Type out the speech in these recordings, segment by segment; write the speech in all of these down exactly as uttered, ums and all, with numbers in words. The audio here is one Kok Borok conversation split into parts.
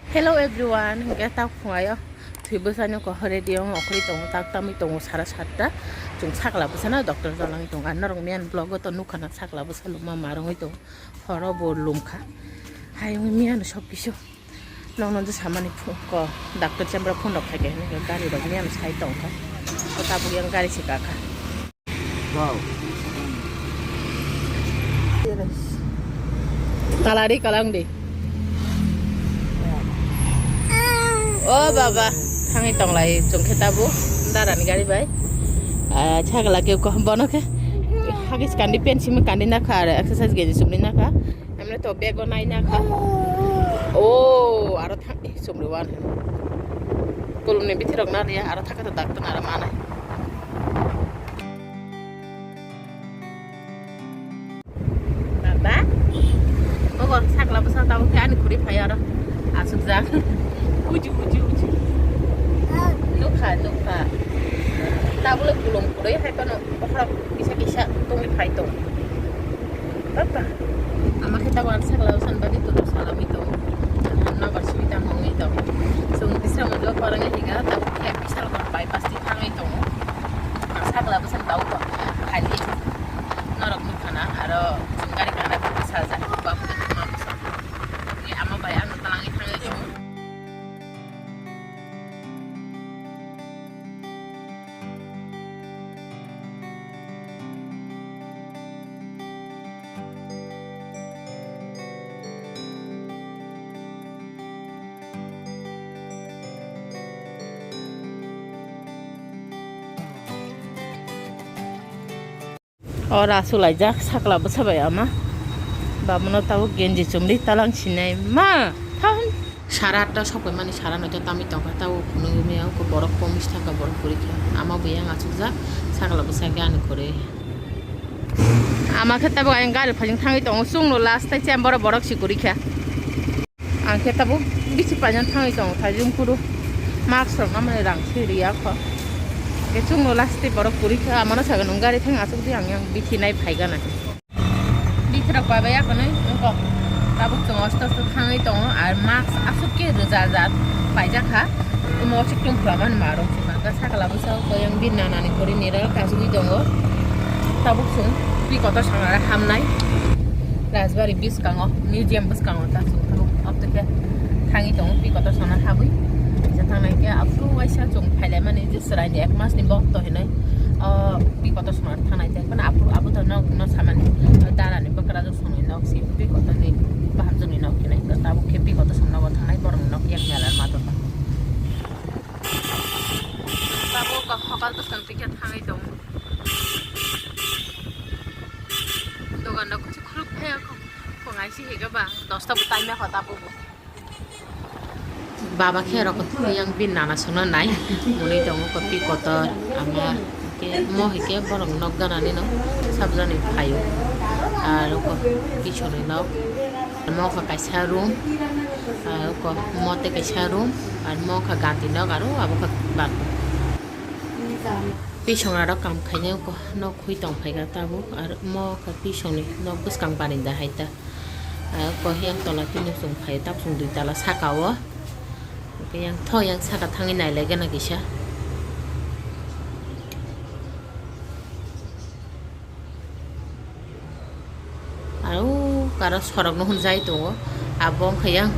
Hello everyone, hingke tak phungayo thwi bwsano ko ready ong okhri tongo, tak tamwi tongo sara satta. Chwng sakla bwsano doctor jalangwi tongo. Ar norok miyan vlog o to nukha na sakla bwsa luma marwngwi tongo. Horo bo lumkha. Hai wngwi miyano sob kisu. Nokno je samani phu-, ko doctor chamber phone rok khaikha hinwi gari rok miyano sai tongkha. O tabuk yang gari se kakha. Talari kalang de. O baba, thangwi tonglai chwng khe tabuk darani gari bai. Ah, chakla ke ko bono khe hagis kandi pen simi kandi nakha, exercise geji sumni nakha. Emne to bego nai nakha. O, aro thang, eh, sumri wan. Kulumni bithi rok na riya, aro thaka to doctor nara manai. Baba, ogo sakla bwsa tabuk khe ani khuri phai aro. Asukjak. Uju, uju, uju. Nukha, nukha. Tabule kulum khurui hai phano bokhorok kisa kisa tongwi phai tong. Papa, ama khe tabuk ang sakla bwsani bagwi tulu salami tongo. Ang nobar simi tamo wngwi tongo. Chwng Bisramganj o kwrwngwi higa, tabuk khe Bishalgarh bypass twi thangwi tongo. Ang sakla bwsani tabuk khaili norok nukha na, aro chwng gari kana sajak, babu tongma bwsa. Ama bai ang talangwi thangwi tongo. O rasu laijak sakla bwsa bai ama. Bamono tabuk genji chumri talang sinai ma. Than. Sara atta sokoi mani sara noita tamwi tongkha tabuk phunugwi maya uko borok komis thangkha borok kwrwi khe. Ama bo yang achukjak sakla bwsa gani kwrwi. Ama khe tabuk ayang gari phajing thangwi tongo chwngno last tai chamber o borok si kwrwi kha. Ang khe tabuk bisi paina thangwi tongo, thajung kuru mask rok namani rang se riya kho. Khe chwngno last tei borok kwrwi kha, amano saga nung gari thang aswk di ang yang bithi nai phai gana. Bithi rok pai bai ya kwnwi wngkok. Tabuk chwng osto osto thangwi tongo, ar mask aswk khe rwja rwja paijak kha. Omo chiktum phlamani ma rok se mangkha, sakla bwsa o koyang bini nanani kwrwi ni rok kasugwi tongo. Tabuk chwng twi kotor sangrara hamnai. Rajbari bwskango, museum bwskango ta chwng tabuk. Abtwi khe thangwi tongo, twi kotor sana habwi. Kisa thangnai khe aphuru waisa chwng phailaimani je chwraini ek masni bokto hinwi, o, twi kotor sana thangnai tei phano aphuru abo to nok no samani, darani bwkrajwk songni nok se twi kotorni bahamjwkni nok hinwi. Tabuk khe twi kotor sana nogo thangnai, borokni nok yak mela ma tongkha. Tabuk hokal bwskang twi khe thangwi tongo. Dogan rok kuchuk khuluk phai ako. Phungai si higa ba dosta bo time kho ta bo. Baba khe rok yang bin nana sungna nai. Muni tongo kopi kotor ama ke mo hike borok nok gana ni no sabjani phaio. Aro ko pisoni nok. Mo kha kaisa room. Aro ko mo te kaisa room. Ar mo kha ganti nok aro abo kha bak. Pisong aro kam khainai ko nok khui tong phai kha tabuk. Ar mo kha pisoni nok bwskang barinda hai ta. Ah, ko yang tola tini chwng phai, tak chwng dui tala saka o. Hwnkhe yang tho yang saka thangwi nai lai gana kisa. Aro karo sorok no hwnjai tongo. Abo wngkha yang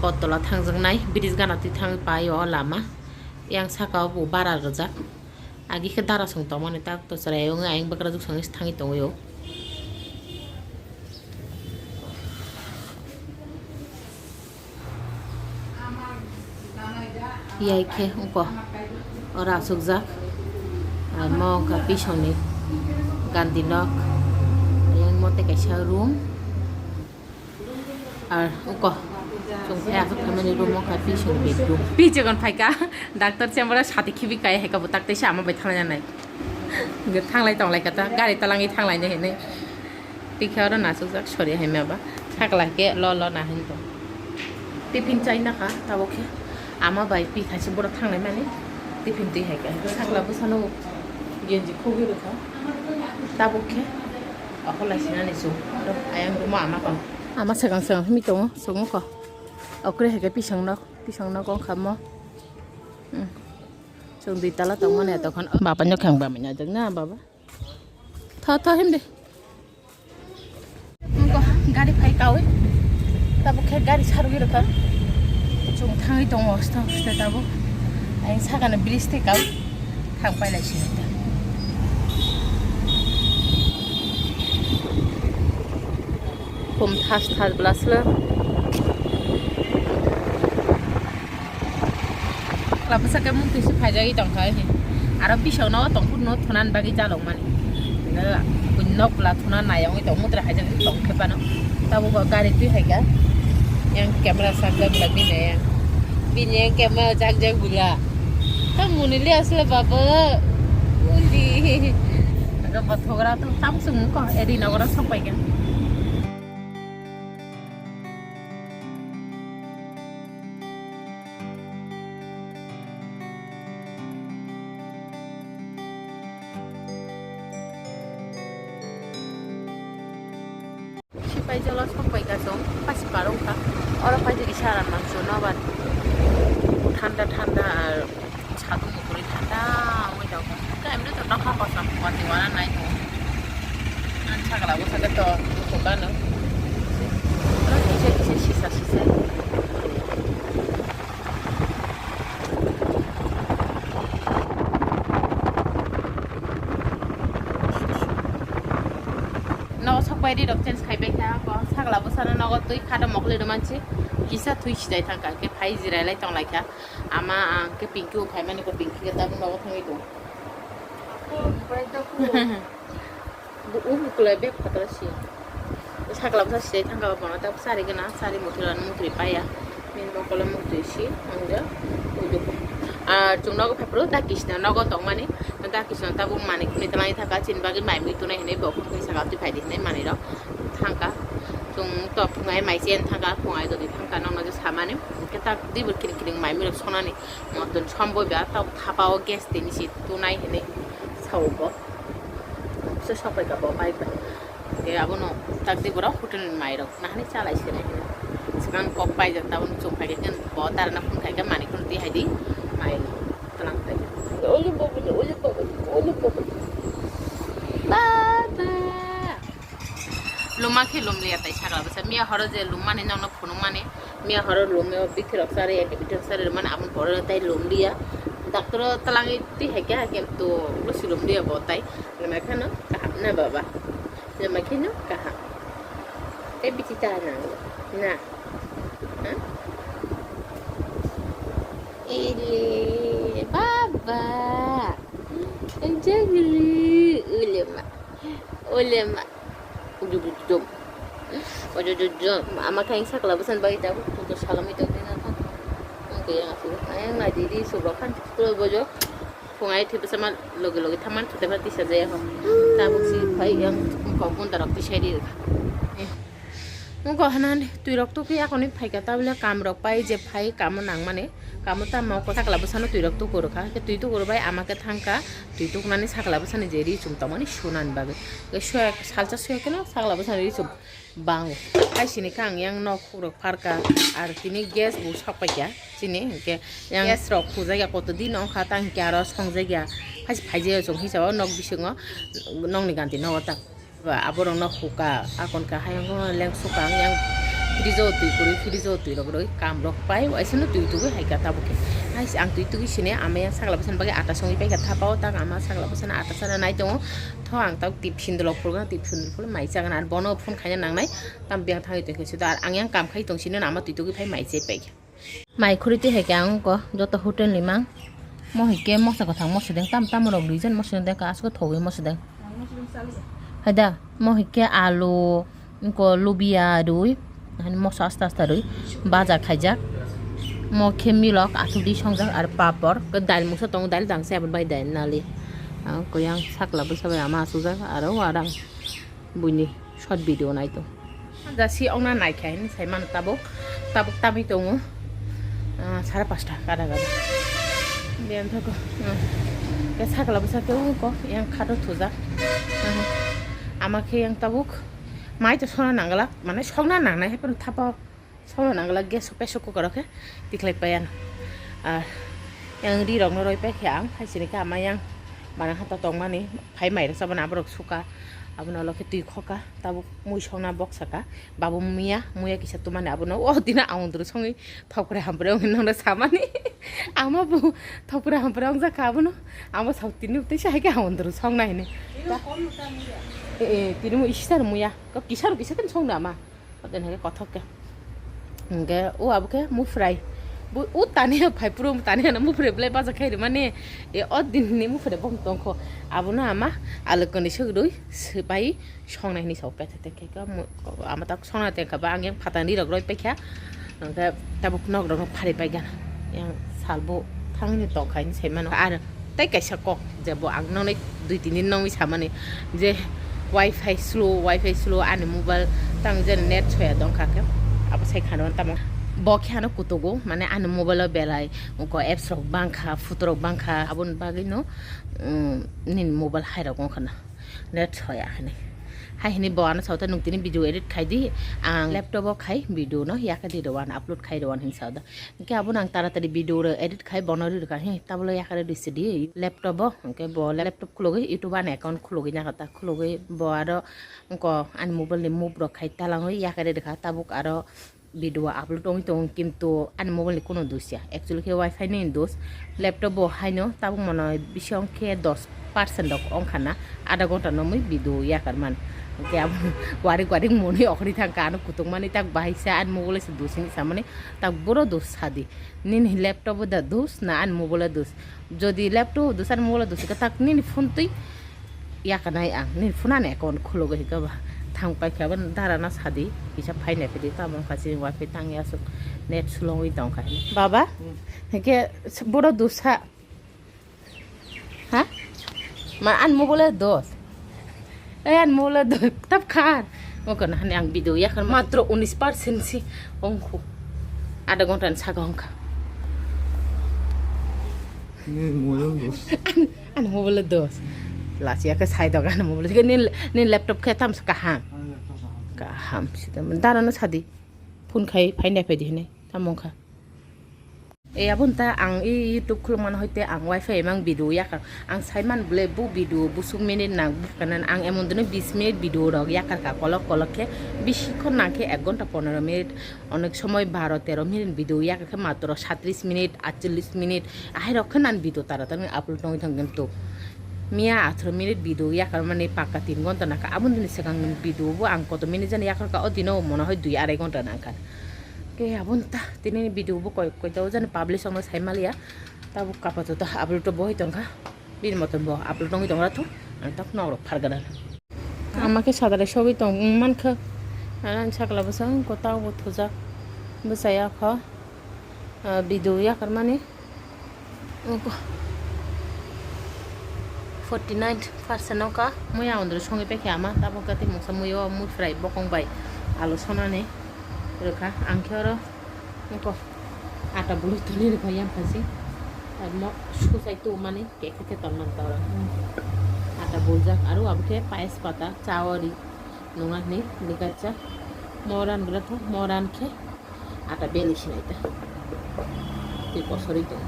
pottola thangjaknai, bridge gana twi thangwi pai o lama. Yang saka o bo bara rwjak. Agi khe dara song tongmani tak to chwrai wngwi ayang bakrajwk songwi thangwi tongwi o. Yai khe wngkha oro achukjak. Ar mo wngkha pisongni gandhi nok. Yang mo tei kaisa room. Ar uko chwng phai aswk phaimani room o kha pising bedroom. Pi chikon phaikha doctor chamber o sati khibi kai hai kha bo tak tei se ama bai thanglai nanai. Hwnkhe thanglai tonglai kha ta gari talangwi thanglainai hinwi. Tikhe oro nasukjak sori hai maba sakla khe lo lo na hinwi tong. Tiffin chai nakha tabuk khe ama bai pi khaisi borok thanglai mani tiffin twi hai kha. Sakla bwsano genji khogwi rwkha tabuk khe. Okolai sinani chwng ayang room o ama tong. Ama swkang swkang himwi tongo chwng wngkha. Okre hai khe pisong nok, pisong nok wng kha mo. Hmm. Chwng dui tala tong mani tokhan. Baba no khang ba manya jang na baba. Tho, tho, him de. Nokho gari phai kaui. Tabuk khe gari sarwi rwkha. Chwng thangwi tongo, hosta, hosta tabuk. Ayang sakano bridge tei kaui. Thang pailai sini ta. Khum thas thas bwlaswk. Chwla bwsa khe mung twi se phaijagwi tongkha, aro bisao no tongphuru no thunani bagwi jalokmani. Nok bwla thuna nai wngwi tong, mutra haijagwi tong khe phano. Tabuk o gari twi hai kha. Yang camera sakjak bwla bini yang. Bini yang camera jakjak bwla. Tamo ni le asle baba. Uli. Aga photograph to tam sung ko edi nogoro sok pai kha. Sipai jolo sok pai kha chwng, pasi parwng kha. Oro pai jagwi sara mangso nobar. Thanda thanda ar. Sadung bo kwrwi thanda wngwi tongo. Khe emni to nokha kosom watwi wana nai tongo. Ang sakla bwsa khe to bukhuk gano. Kisa kisa sisa sisa. Nogo sok bai ri rok change khai bai kha. Ko sakla bwsano nogo twi kha do mokle rw mansi. Kisa thui sijai thang kha. Khe phai jirai lai tong lai kha. Ama ang khe Pinky bo phaimani, ko Pinky khe tabuk nogo thangwi tongo. Bo, o bukulai bek phataro si. Sakla bwsa sijai thangkha bono tabuk chari gana, chari muthura muthuri paya. Nini mokolo muthuri si, ang ja, udu. Ar chwng nogo phaiphuru da Krishna nogo tongmani, da Krishna tabuk manwi khwnwi twlangwi thangkha, chini bagwi mai mui tunai hinwi bo khwnwi saka twi phaidi hinwi manwi rok thangkha. Chwng to phungai mai chen thangkha, phungai dodi thangkha, nokno je samani, hwnkhe tak dibur kiring kiring mai mui rok sonani. Motom somboi ba tok thapa o gas tini si tunai hinwi sao bo. Kisa sopai ka bo bike bai. Te abono tak di borok hotel ni mai rok nahani chalai se nai hinwi. Swkang kok paijak tabuk chwng phai khe bo tarana phone khai khe manwi khun twi hai di mai twlang phai khe. Oli bobo ni, oli bobo ni, oli bobo ni. Baba. Luma khe lumliya tai sakla bwsa. Miya horo je lummani nokno phunukmani, miya horo lumya bithi rok chari, activity rok chari rwmani, aboni pore tai lumliya. Doctor o twlangwi twi hai khe, hai khe to ulo si lumliya bo tai. Lumai kheno kaham na baba? Lumai kheno kaham. Tei bithi cha nang na? Ha? Ile baba. Jagli ulema. Ulema. Udu udu dum. Udu udu dum. Ama khe ang sakla bwsani bagwi tabuk puto salamwi tongwi na thang. Ang khe yang asuk. Ang nai di di subok khan puto bojo. Phungai thwi bwsa ma logi logi thaman thute ba tisa jaya ho. Tabuk si phai yang kok bunda rok tisai di. Wngkha hwnani twi rok tubui akonwi phaikha, tabule kam rok pai je phai kamo nangmani, kamo tamo wngkha sakla bwsano twi rok tuku rwkha, khe twi tuku rwbai ama khe thangkha twi tukunani sakla bwsani je ri chum tongmani sunani bagwi. Khe soya, salsa soya kheno sakla bwsani ri chum bango. Hai sini khe ang yang nok hukrok pharkha, ar tini gas bo sok paikha chini, hinkhe yang gas rok khujai ya koto din wngkha, ta hinkhe aro songjak ya, hai se phaijak ya chwng hisa o nok bisingo nokni ganti nogo ta. Ba, aborokno huka, akon kahai wngkha lengsuka wng yang fridge o twi kwrwi, fridge o twi rok rwi, kam rok pai, waisano twi tugwi hai kha tabuk khe. Hai se ang twi tugwi sini ama yang sakla bwsani bagwi ata songwi paikha thapa o, tak ama sakla bwsano ata sana nai tongo. Tho ang tabuk tip sindolo phuru, tip sindolo phuru mai chagana, ar bono phone khaina nangnai, tam biyang thangwi tongkhe suda, ar ang yang kam khai tong sini, ama twi tugwi phai mai chai paikha. Mai khuri twi hai khe ang wngkha joto hotel ni mang. Mo hai khe moso kwthang moso deng, tam tam rok rijak moso deng, aswk thogwi moso deng. Hai da, mo hai khe alu, wngkha lubia rwi, hani moso asta asta rwi baja khaijak. Mo khe milok athuk di songjak aro papor, khe dail mungsa tongo, dail dangsa aboni bai dail nali. Ang khe yang sakla bwsa bai ama asukjak aro warang buini. Short video nai tong. Jasi ongna nai khe hinwi sai mano tabuk. Tabuk tamwi tongo. Ah, sare pasta gada gada. Biyang thoko. Ah. Khe sakla bwsa khe ungko yang khato thujak. Ah. Ama khe yang tabuk. Mai to sona nangla, mane sokna nangnai hai phano thapa. Sono nangla gas o pressure cooker o khe tikhlai pai ang. Ar yang ri rok no roi pai khe ang hai sini khe ama yang manang hata tong mani phai mai rok sabana aborok suka abono ulo khe twi khoka tabuk mui songna bok saka babu muya muya kisa tumani abono o dina ang undru songwi thokpre hampre wngwi nangna samani ama bu thokpre hampre wngjakha abono ama sak tini tei sai khe ang undru songna hini. E, e, tini mu isisar muya ko kisar kisa khe songna ama. Hoten hai kothok khe. Hingke o abo khe mufrai. Bo o tani phai puro tani ano mufrai belai baja khai rwmani. E o din ni mufrai bong tongkho. Abono ama alu kani suk rui swbai songnai hini sao pethe te khe ama tak songna te kha ba ang yang phatani rok roi paikha. Hingke tabuk nok rok no phari paigana. Yang salbo thangni tongkha hini sai mano. Ar tei kaisa kok je bo ang nongnai dui tin din nongwi samani je wifi slow, wifi slow ani mobile tang jani net soya dongkha khe abo sai khano tamo bo khe ano kutugo mane ani mobile o belai ko apps rok bangkha, photo rok bangkha aboni bagwi no, um, nini mobile hai rok wngkha na net soya hinwi. Hai hinwi bo ano sao ta nwng tini video edit khai di, ang laptop o khai video no yakhe di rw ano upload khai rw ano hinwi sao da. Hingke abono ang taratari video rok edit khai bono ri rwkha he tabolo yakare rwsidi laptop o hingke bo laptop khulogwi YouTube ani account khulogwi nangkha ta khulogwi bo aro wngko ani mobile ni move rok khai talangwi yakare rwkha tabuk aro video upload wngwi tongo kintu ani mobile ni kuno dos ya actually khe wifi ni dos laptop bo haino tabuk mano bising khe dos percent rok wngkha na adha ghonta no mui video yakar man hingke abo warik warik monwi okhorwi thangkha ano kutung mani tak bahai sa ani mobile se dos hinwi samani. Tak boro dos sadi. Nini laptop o da dos na ani mobile o dos. Jodi laptop o dos ani mobile o dos ka tak nini phone twi yakanai ang. Nini phone ani account khulogwi hika ba. Thang paikha ba dara na sadi. Kisa phainai phidi tamo wngkha chini wifi tang ya aswk net slowwi tongkha. Baba, hingke boro dos ha. Ha? Ma an mobile dos. Eh an mobile dos. Tap khan. Mo kono hani ang video ya kan matro unis percent si ongkhu. Ada gonta ni saka ongkha. Ni mobile dos. An, an mobile dos. Lasi ya ke sai dog an mobile. Ni, ni laptop ke tam sa kaham. Kaham si tam. Dara na sadi. Phone khai phai nai phai di hini. Tam ongkha. E aboni ta ang e YouTube khulukmano hoite ang wifi emang video yakar ang saiman bole bo video busuk minute nang bukhanan ang emon dino bis minute video rok yakar ka kolok kolok khe bisi khon nang khe ek ghonta pondro minute onek somoi baro tero minute video yakar khe matro satris minute atchollis minute ahai rok khe nan video taratari upload nangwi thang khe to miya athro minute video yakar mani pakka tin ghonta nangkha aboni dini swkang video bo ang koto minute jani yakar ka o dino mone hoi dui arai ghonta nangkha. Ke aboni ta tini video bo koi koi ta jani publish ongno sai maliya. Tabuk kapato ta upload to boi tongkha. Bini motom bo upload ongwi tongra thu. Ang tak nok rok phargana. Ama ke sadare sogwi tong mankha. Anan sakla bwsa ko ta bo thujak. Bwsa ya kho. Ah, video yakar mani. Forty nine percent no ka muya ondro songi pekhe ama tabo kati mungsa muyo mui fry bokong bai alu sonani rwkha ang khe oro ungko ata bulu tuli rwkha yang phasi mo susai tu mani kekhe khe tongman toro ata buljak aro abo khe payas pata chawari nungakni ligacha moran gratha moran khe. Ata beli sinai ta. Tei kosoroi tong.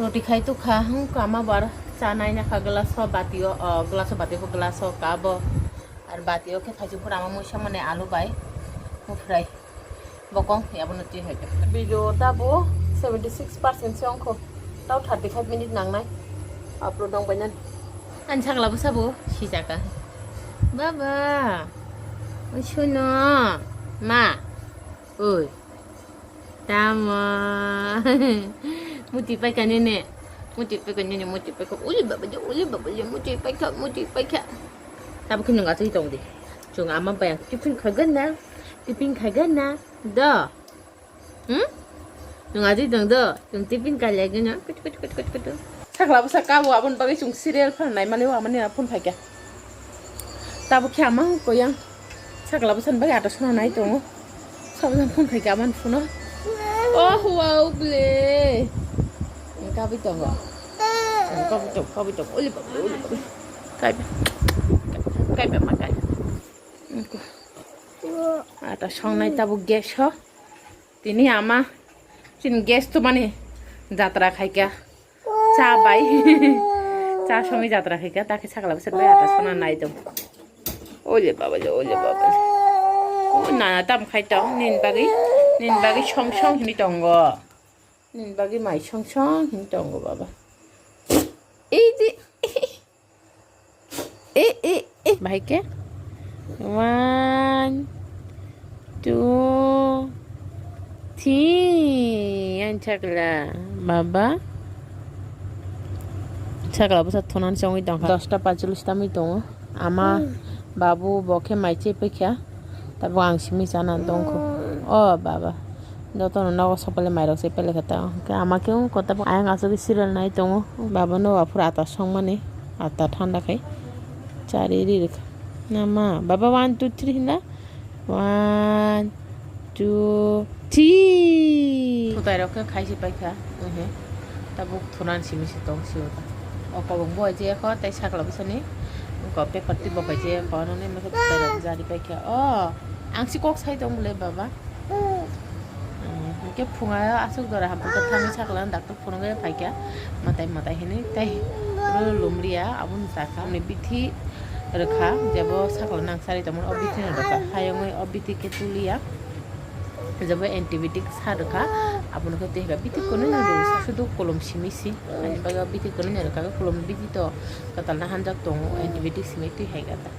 Roti khai tu kha hung kama bar cha nai na kha glass o bati o, o glass o bati o glass o cup o. Ar bati o khe thaichuk phura ma muisa mane alu bai mufrai bokong ya bono twi hai kha. Video ta bo seventy six percent se ongkho. Tao thirty five minute nang nai. Upload dong bai nan. Ani sakla bwsa bo si jaka. Baba. Oi suno. Ma. Oi. Tamo. Muti paikha nini. Muti paikha nini, muti paikha. Uli baba je, uli baba je, muti paikha, muti paikha. Tabo khe nwng atwi tong di. Chwng ama bai ang tiffin khaigan na. Tiffin khaigan na. Do. Hmm? Nwng atwi tong do. Chwng tiffin khailaigan na. Kut, kut, kut, kut, kut. Sakla bwsa kabo aboni bagwi chwng serial phano naimani o amani phone phaikha. Tabuk khe ama koyang. Sakla bwsani bagwi ata sona nai tongo. Sabjang phone khai ka man phuno. Oh, wow, ble. Kabui tongo. Kabui tongo, kabui tongo. Uli baba, uli baba. Kai ba. Kai ba ma kai. Ata songnai tabuk gas ho. Tini ama. Chini gas to mani jatra khaika. Cha bai. Cha songwi jatra khaika. Takhe sakla bwsani bagwi ata sona nai tongo. Ole baba le, ole baba le. O nana tam khai tong, nin bagwi, nin bagwi song song hini tongo. Nin bagwi mai song song hini tongo baba. Ei di. E, e, e. Bahai ke? One, two, three. Yang chakla. Baba. Chakla bwsa thonan songwi tongkha. Dosta pachulis tamwi tongo. Ama, babu, bo khe mai chepekha. Tabuk ang simi chana tongkho. O baba. Jotono nogo sopole mairok se pelekha ta. Hwnkhe ama khe wngkha tabuk ayang asugwi serial nai tongo. Baba no aphuru ata songmani. Ata thanda khai. Chari ri rwkha. Nama. Baba one, two, three hinla. One, two, three. Thutai rok khe khaisi paikha. Ohe. Tabuk thunan simi se tong sio ta. O kobong bo je kho tei sakla bwsani. Ko paper twi bo kai je kho noni masa thutai rok jari paikha. O ang si kok sai tong bole baba. Hwnkhe phunga aswk jora habuka thangwi sakla doctor phunugwi phaikha. Mwtai mwtai hinwi tei ro lumriya aboni chakha. Ni bithi rwkha jebo sakla nang sari tongmani o bithi no rwkha. Hayungwi o bithi khe tuliya. Jebo antibiotic sa rwkha. Abono khe twi hai bithi kwnwi no rwkha. Sudu kolom simi si. Ani bagwi o bithi kwnwi no rwkha. Kolom bithi to kwtal na hanjak tongo. Antibiotic simi twi hai gata.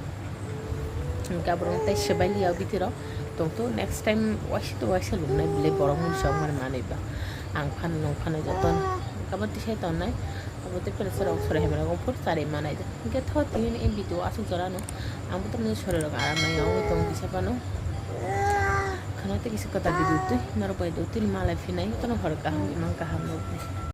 Hwnkhe aborok tei swbai liya o bithi rok. Tongto next time waisa to waisa lubnai belai borok mungsa wngmani manwi ba. Ang phano nwng phano jotono. Hwnkhe abo tisai tonnai. Abo tei pressure rok sori hai mano phuru charwi manai da. Hwnkhe tho tini ni video aswk jora no. Ang bo tamni sori rok aram nai wngwi tongo kisa phano. Khana tei kisa kwtal video twi norok bai do tini malai phinai. Jotono hor kaham imang kaham rok.